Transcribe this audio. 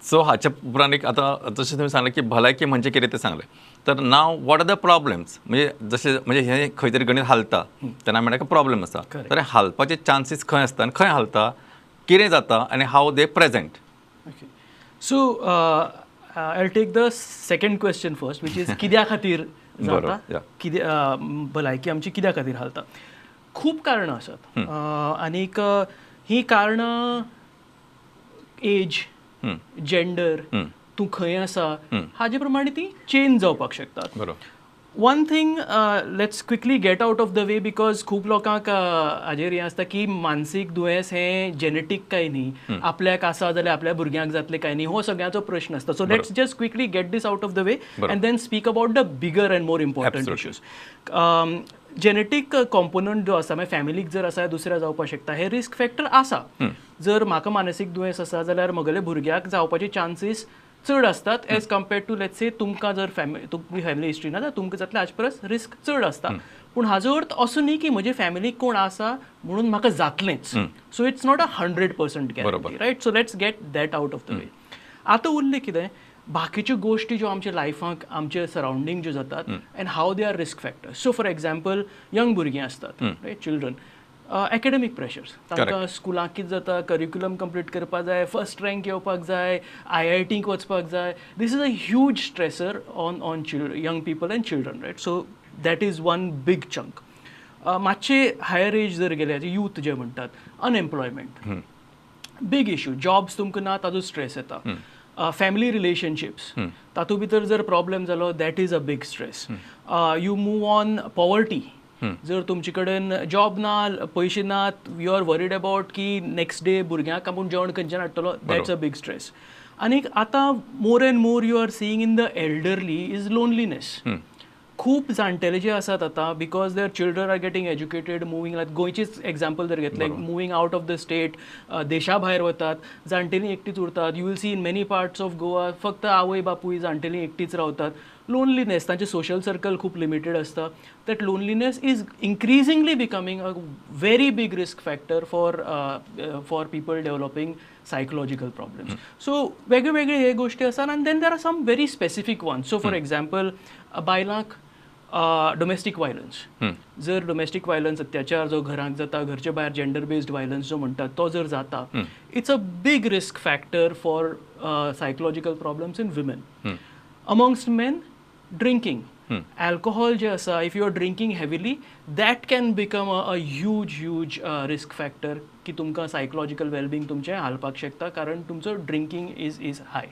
So हाच्या उपरांत एक आतां जशें तुमी सांगलें की भलायकी म्हणजे कितें तें सांगलें, तर now what are the problems? म्हणजे जशें म्हणजे हें खंय तरी गणीत हालता तेन्ना म्हणल्यार प्रॉब्लेम आसा. तर हालपाचे चान्सीस खंय आसता आनी खंय हालता, कितें जाता आनी how they present? Okay. So I'll take the second question first, which is कित्या खातीर जाता, कित्या भलायकी आमची कित्या खातीर हालता. खूब कारणां आसात आनीक ही कारणां एज, जेंडर, तूं खंय आसा हाजे प्रमाणे ती चेंज जावपाक शकतात. One thing let's quickly get out of the way, because खूब लोकांक हाजेर हें आसता की मानसीक दुयेंस हें जेनेटीक काय न्ही, आपल्याक आसा जाल्यार आपल्या भुरग्यांक जातलें काय न्ही, हो सगळ्यांचो प्रश्न आसता. So let's just quickly get this out of the way and then speak about the bigger and more important issues. Genetic component जो आसा, मागीर फॅमिलीक जर आसा, दुसऱ्या जावपाक शकता, हे रिस्क फॅक्टर आसा. जर म्हाका मानसीक दुयेंस आसा जाल्यार म्हगेल्या भुरग्याक जावपाचे चान्सीस चड आसतात as compared to, let's say, तुमकां जर फॅमिली, तुमची फॅमिली हिस्ट्री ना जाल्यार तुमकां जातलें हाचे परस रिस्क चड आसता. पूण हाजो अर्थ असो न्ही की म्हजे फॅमिलीक कोण आसा म्हणून म्हाका जातलेंच. So it's not a 100% guarantee, right? So let's get that out of the way. आतां उरलें कितें, बाकीच्यो गोश्टी ज्यो आमच्या लायफाक, आमचे सरावंडींग ज्यो जातात and how they are risk factor. So for example, young भुरगीं आसतात, रायट, चिल्ड्रन, एकेडमीक प्रेशर्स, तांकां स्कुलाक कितें जाता, करिक्युलम कंप्लीट करपाक जाय, फर्स्ट रँक येवपाक जाय, आयआयटीक वचपाक जाय. This is a huge stressor on young people and children, right? So that is one big chunk. मातशे हायर एज जर गेले, यूथ जे म्हणटात, अनएम्प्लॉयमेंट, बीग इशू. जॉब्स तुमकां ना, ताजो स्ट्रेस येता. फॅमिली रिलेशनशिप्स, तातूंत भितर जर प्रॉब्लेम जालो, that is a big stress. You move on, poverty. जर तुमचे कडेन जॉब ना, पयशे नात, you are worried about की नेक्स्ट डे भुरग्यांक आपूण जेवण खंयच्यान हाडटलो, that's a big stress. आनीक आतां more and more you are seeing in the elderly is loneliness. खूब जाणटेले जे आसात आतां, because their children are getting educated, moving, like गोंयचीच example जर घेतलें, moving out of the state, देशा भायर वतात, जाणटेलीं एकटीच उरतात. You will see in many parts of Goa फक्त आवय बापूय, जाणटेलीं एकटीच रावतात. लोनलीनेस, तांचें सोशल सर्कल खूब लिमिटेड आसता. That loneliness is increasingly becoming a very big risk factor for people developing psychological problems. So वेगळे वेगळे हे गोश्टी आसात आनी then there are some very specific one. So for example, बायलांक डोमेस्टीक वायलन्स, जर डोमेस्टीक वायलन्स, अत्याचार जो घरांत जाता, घरचे भायर जेंडर बेस्ड वायलन्स जो म्हणटात, तो जर जाता, it's a big risk factor for psychological problems in women. Amongst men, drinking, alcohol जे आसा, if you are drinking heavily, that can become a huge, huge risk factor की तुमकां सायकोलॉजिकल वेलबिंग तुमचें हालपाक शकता, कारण तुमचो ड्रिंकींग is high.